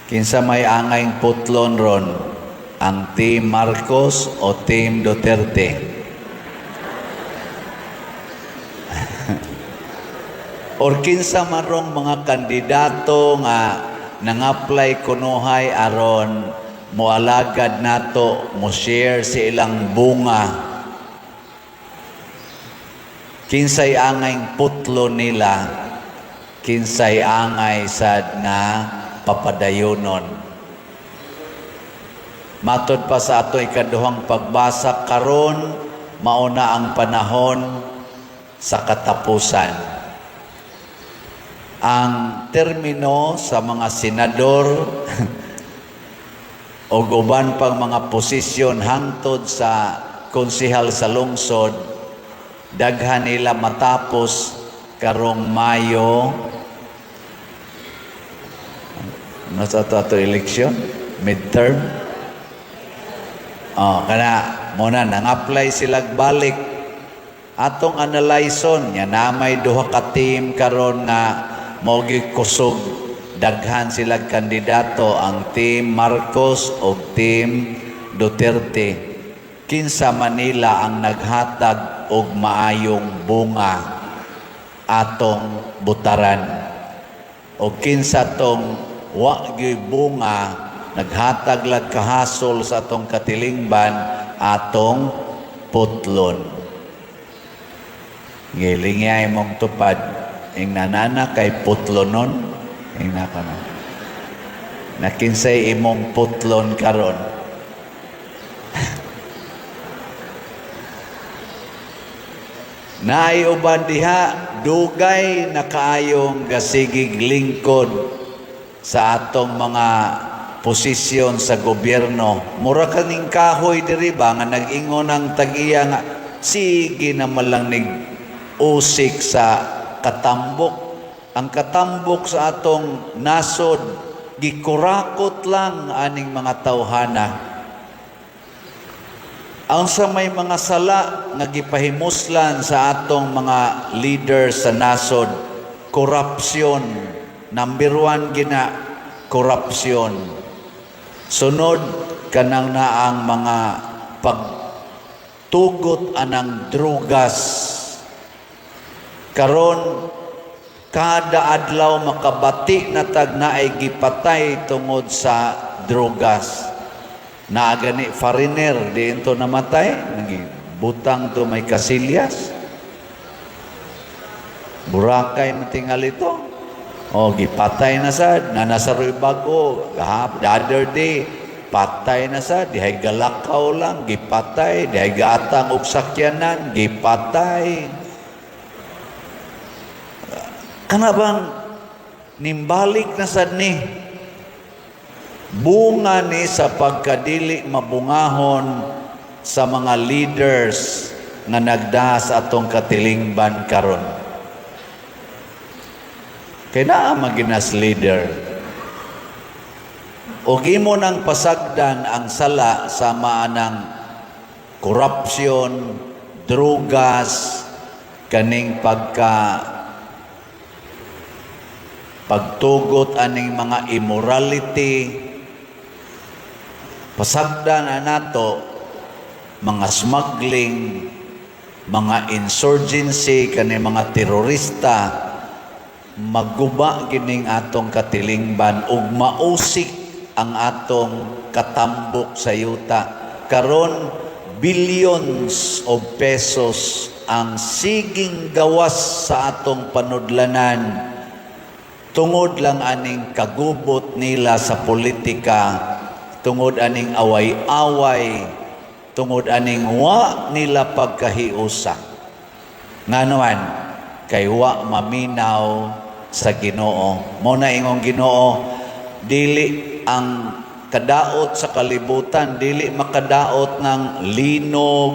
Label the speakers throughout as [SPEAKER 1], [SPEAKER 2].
[SPEAKER 1] Kinsa may angayng putlon ron? Ang Team Marcos o Team Duterte? Or kinsa marong mga kandidato nga nang-apply kunuhay aron moalagad nato, mo share sa ilang bunga? Kinsay angay putlo nila? Kinsay angay sad nga papadayonon? Matod pa sa ato ikaduhang pagbasa karon, mauna ang panahon sa katapusan. Ang termino sa mga senador o uban pang mga posisyon hangtod sa konsehal sa lungsod, daghan nila matapos karong Mayo. Nasa to ato eleksyon midterm. Oh, kana mo na nang-apply sila balik. Atong analyson nya na may duha ka team karon nga mao kusog, daghan sila kandidato, ang Team Marcos o Team Duterte. Kinsa Manila ang naghatag og maayong bunga, atong butaran, o kinsa tong wa gyuy bunga, naghatag lag kahasol sa atong katilingban, atong putlon? Ngilingay mong tupad ing nanana kay putlonon, ing nako na na kinsay imong putlon karon. Naay uban diha dugay na kaayong gasigig lingkod sa atong mga posisyon sa gobyerno. Mura kaning kahoy diri ba nga nag-ingon ang tag-iya nga sige naman lang nig usik sa katambok. Ang katambok sa atong nasod gikurakot lang aning mga tawhana. Ang sa may mga sala nga gipahimuslan sa atong mga leader sa nasod, korupsyon. Number one gina, korupsyon. Sunod, kanang naang mga pagtugot anang drugas. Karon, kada adlaw makabati na tag naay gipatay tungod sa drugas. Naa gani foreigner diin to namatay, butang to may kasilyas. Boracay man tingali to. O, gipatay na sad, na nasa roy bago, the other day, patay na sad, dihay galakaw lang, gipatay, dihay gaatang og sakyanan, gipatay. Kana bang nimbalik na sad ni bunga ni sa pagkadili mabungahon sa mga leaders nga nagdaha sa atong katilingban karon. Kay naa maginas leader. Og imo nang pasagdan ang sala sa maanang corruption, drugas, kaning pagka pagtugot aning mga immorality, pasagdan na nato mga smuggling, mga insurgency, kani mga terorista, maguba gining atong katilingban ug mausik ang atong katambok sa yuta. Karon, billions of pesos ang siging gawas sa atong panudlanan tungod lang aning kagubot nila sa politika, tungod aning away-away, tungod aning wa nila pagkahiusa. Nga naman, kay wa maminaw sa Ginoo. Mo na ingong Ginoo, dili ang kadaot sa kalibutan, dili makadaot ng linog,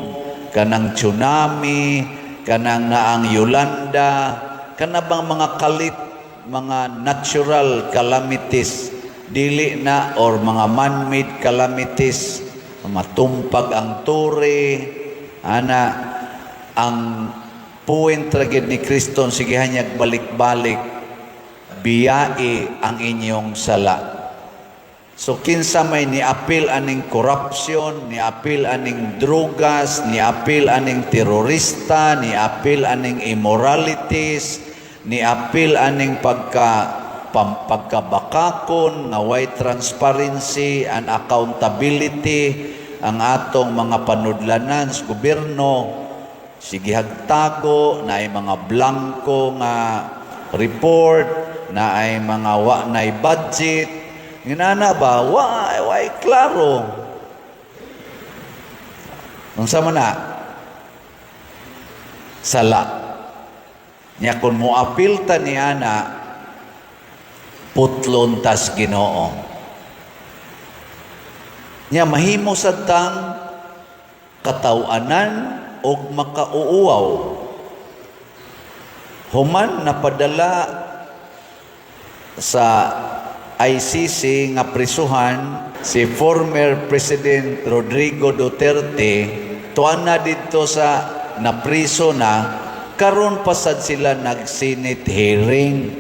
[SPEAKER 1] kanang tsunami, kanang naang Yolanda, kanabang mga kalit, mga natural calamities, dili na or mga man-made calamities, matumpag ang tore, ana, ang point ra gyud ni Kristo, sige hanyag balik-balik, biyai ang inyong sala. So kinsa may niapil aning corruption, niapil aning drugas, niapil aning terorista, niapil aning immoralities, niapil aning pagkabakakon nga way transparency and accountability ang atong mga panudlanan sa gobyerno, sige hagtago na ay mga blanco nga report, na ay mga wa nay budget. Ginana ba? Wa, way klaro. Unsa man na? Sala. Nya kung moapil ta ni ana, putlon tas Ginoo. Nya mahimo sad tang katawanan og makauuaw. Human napadala sa ICC nga prisuhan si former President Rodrigo Duterte, tuan na dito sa napriso na, karon pa sad sila nag-Senate hearing.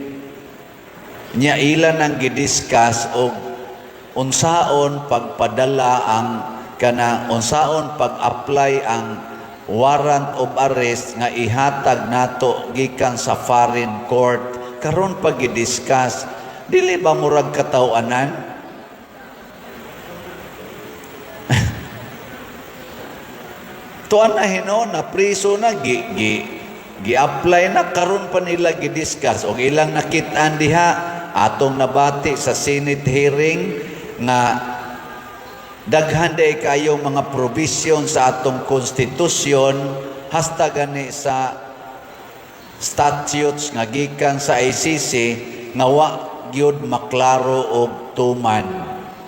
[SPEAKER 1] Nya ilan ang gidiscuss og unsaon pagpadala ang kana, unsaon pag-apply ang warrant of arrest nga ihatag nato gikan sa foreign court. Karon pag gidiscuss, dili ba murag katawanan? Tuan na hinuon na priso na, gi gi gi-apply na, karon pa nila gidiscuss og ilang nakit-an diha, atong nabati sa Senate hearing nga daghan day kayo mga provision sa atong konstitusyon hasta gani sa statutes nga gikan sa ICC nga wa gyud maklaro og tuman,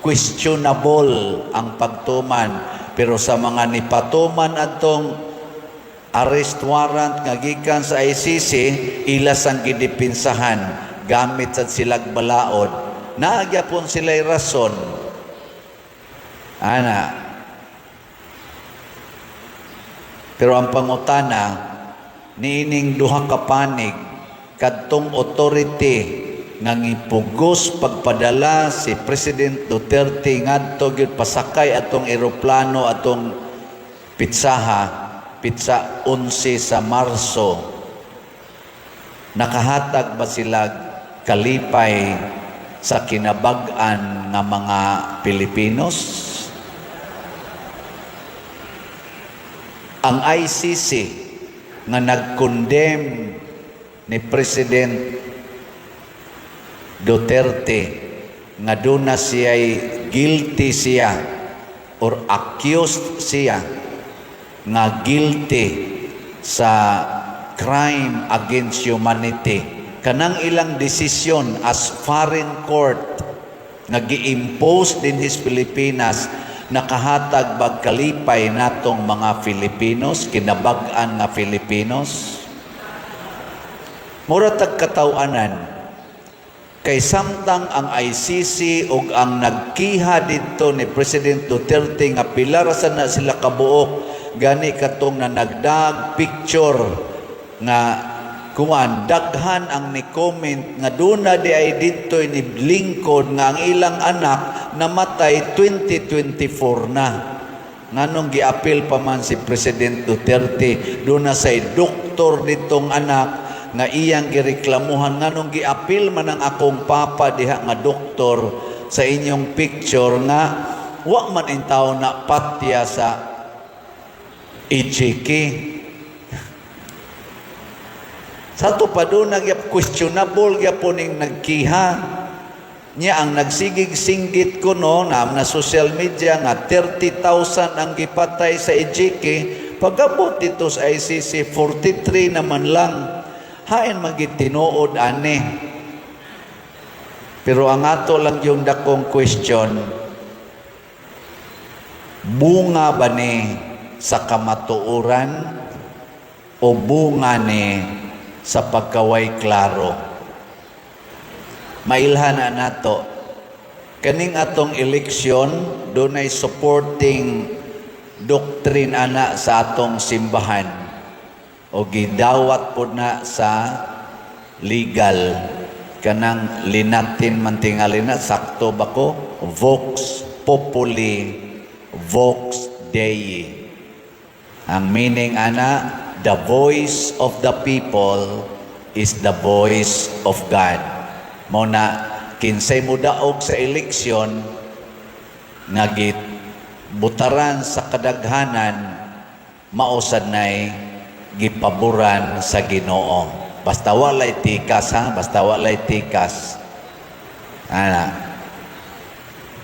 [SPEAKER 1] questionable ang pagtuman. Pero sa mga nipatuman atong arrest warrant nga gikan sa ICC, ila sang gidipinsahan gamit sad silag balaod, naa gyapon sila'y rason ana. Pero ang pangutana, niining duha ka panig, kadtong authority nga ngipugos pagpadala si President Duterte ngadto gyud pasakay atong eroplano atong pitsaha, pitsa 11 sa Marso, nakahatag ba sila kalipay sa kinabag-an nga mga Pilipinos? Ang ICC nga nag-condemn ni President Duterte nga doon na siya'y guilty siya or accused siya nga guilty sa crime against humanity, kanang ilang desisyon as foreign court nga gi-impose din his Pilipinas, nakahatag bag kalipay natong mga Filipinos, kinabag-an nga Filipinos? Mura tag kataw-anan kay samtang ang ICC ug ang nagkiha didto ni President Duterte nga pila ra sad na sila kabuok, gani katong na nagdag picture nga kuan, daghan ang ni comment nga duna di ay didto ni lingkod nga ang ilang anak namatay 2024 na, nganong giapil pa man si President Duterte? Duna say doktor ditong anak nga iyang gireklamuhan, nganong giapil man ang akong papa diha nga doktor sa inyong picture nga wa man intaw na patya sa EJK? Sa ato pa doon nagyap questionable gyapon ning nagkiha niya. Ang nagsigig singgit ko no na na social media nga 30,000 ang gipatay sa EJK, pagabot dito sa ICC, 43 naman lang. Hain magitinuod ani? Pero ang ato lang yung dakong question, bunga ba ni sa kamatuoran o bunga ni sa pagkaway klaro? Mailhan na nato kaning atong eleksyon, dunay supporting doctrine ana sa atong simbahan o gidawat po na sa legal. Kanang linatin man tingali na, sakto ba ko? Vox populi, vox Dei. Ang meaning ana, the voice of the people is the voice of God. Mao na kinsay mudaog sa eleksyon nga butaran sa kadaghanan, mao sad nay gipaboran sa Ginoo. Basta walay tikas ha, basta walay tikas. Ana.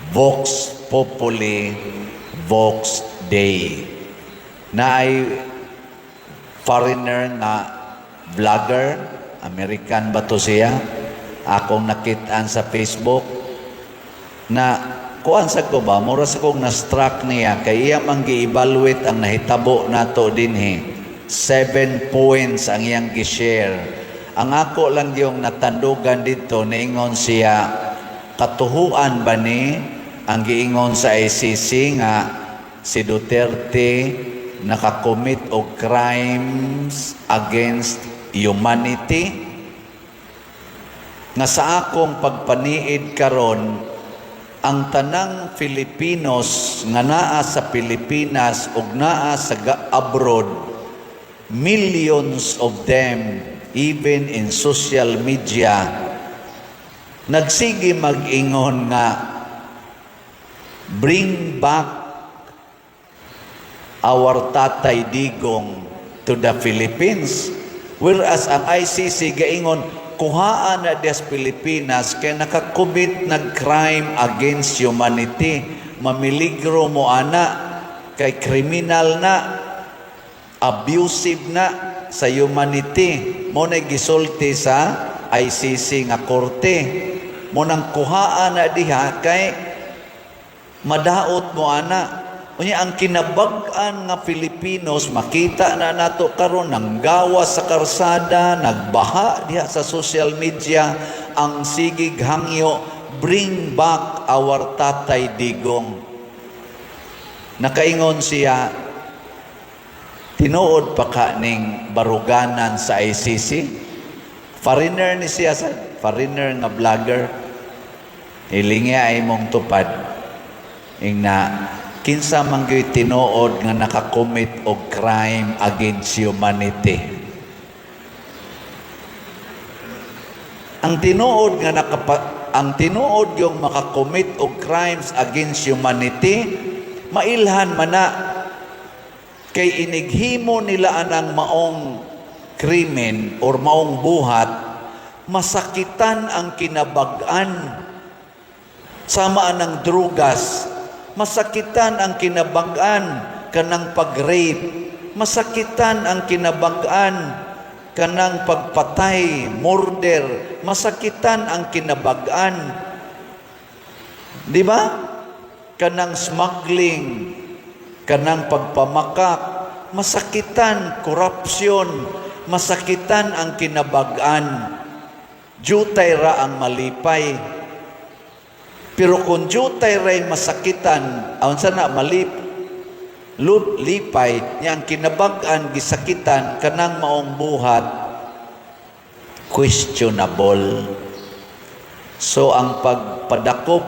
[SPEAKER 1] Vox populi, vox Dei. Naay foreigner nga vlogger, American ba to siya? Akong nakitaan sa Facebook na kuan sa ko ba, mura sa kong na-struck niya kay iya man gi-evaluate ang nahitabo nato dinhi. 7 points ang iyang gi-share. Ang ako lang yung natandugan dito, niingon siya, katuhuan ba ni ang giingon sa ICC nga si Duterte nakakommit og crimes against humanity? Nga sa akong pagpaniid karon, ang tanang Filipinos nga naa sa Pilipinas ug naa sa abroad, millions of them, even in social media, nagsige mag-ingon nga "Bring back our Tatay Digong to the Philippines." Whereas ang ICC gaingon, kuhaan na des Pilipinas kay nakacommit nag crime against humanity. Mamiligro mo ana kay kriminal na, abusive na sa humanity. Mao na gisulti sa ICC nga korte. Mao nang kuhaan na diha kay madaot mo ana. Unya ang kinabag-an nga Filipinos, makita na nato karon nanggawa sa karsada, nagbaha diha sa social media ang sigig hangyo, "Bring back our Tatay Digong." Nakaingon siya, tinuod pa ka ning baruganan sa ICC? Foreigner ni siya, sa foreigner nga vlogger. Hilingi ay mong tupad. Ingna, kinsa man gyud tinuod nga nakakommit og crime against humanity? Ang tinuod yung makakommit og crimes against humanity, mailhan man na kay inighimo nila anang maong krimen or maong buhat, masakitan ang kinabag-an. Sama anang drugas, masakitan ang kinabag-an. Kanang pag-rape, masakitan ang kinabag-an. Kanang pagpatay, murder, masakitan ang kinabag-an. Di ba? Kanang smuggling, kanang pagpamakak, masakitan, corruption, masakitan ang kinabag-an. Jutay ra ang malipay. Pero kung jutay ray masakitan, ayon sa na lipay, niya ang kinabag-an gisakitan kanang maong buhat, questionable. So ang pagpadakop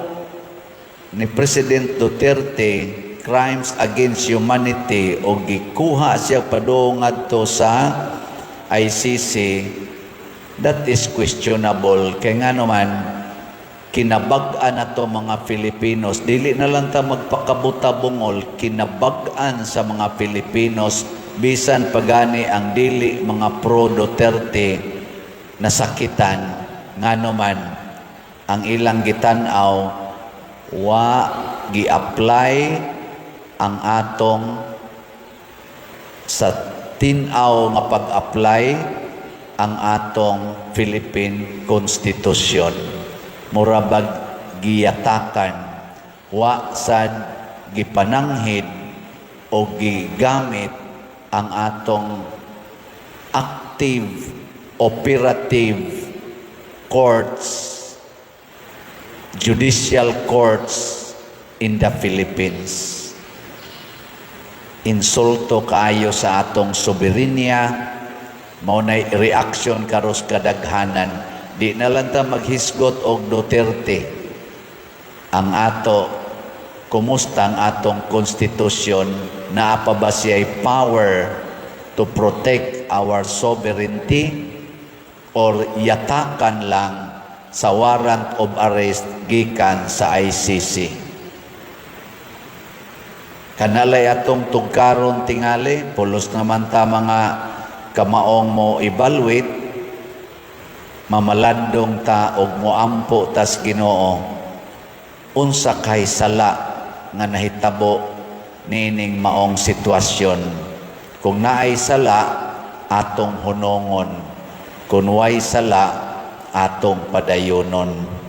[SPEAKER 1] ni President Duterte, crimes against humanity, o gikuha siya padung ngadto sa ICC, that is questionable. Kay nga naman, kinabag-an na to mga Filipinos. Dili na lang ta magpakabuta bungol, kinabag-an sa mga Filipinos, bisan pagani ang dili mga pro Duterte, nasakitan, ngano man ang ilang gitan-aw, wa gi-apply ang atong sa tin-aw nga pag-apply ang atong Philippine Constitution. Mura bag giyatakan, wa sad gipananghid o gigamit ang atong active operative courts, judicial courts in the Philippines. Insulto kaayo sa atong soberenya. Mao nay reaction karos kadaghanan. Di na lang ta maghisgot og Duterte. Ang ato, kumusta ang atong konstitusyon? Naa pa ba siya'y power to protect our sovereignty or yatakan lang sa warrant of arrest gikan sa ICC? Kanalay atong tugkaron tingali, pulos naman ta mga kamaong mo evaluate, mamalandong ta og moampo tas Ginoo, unsa kay sala nga nahitabo niining maong sitwasyon? Kung naay sala, atong hunongon. Kung way sala, atong padayonon.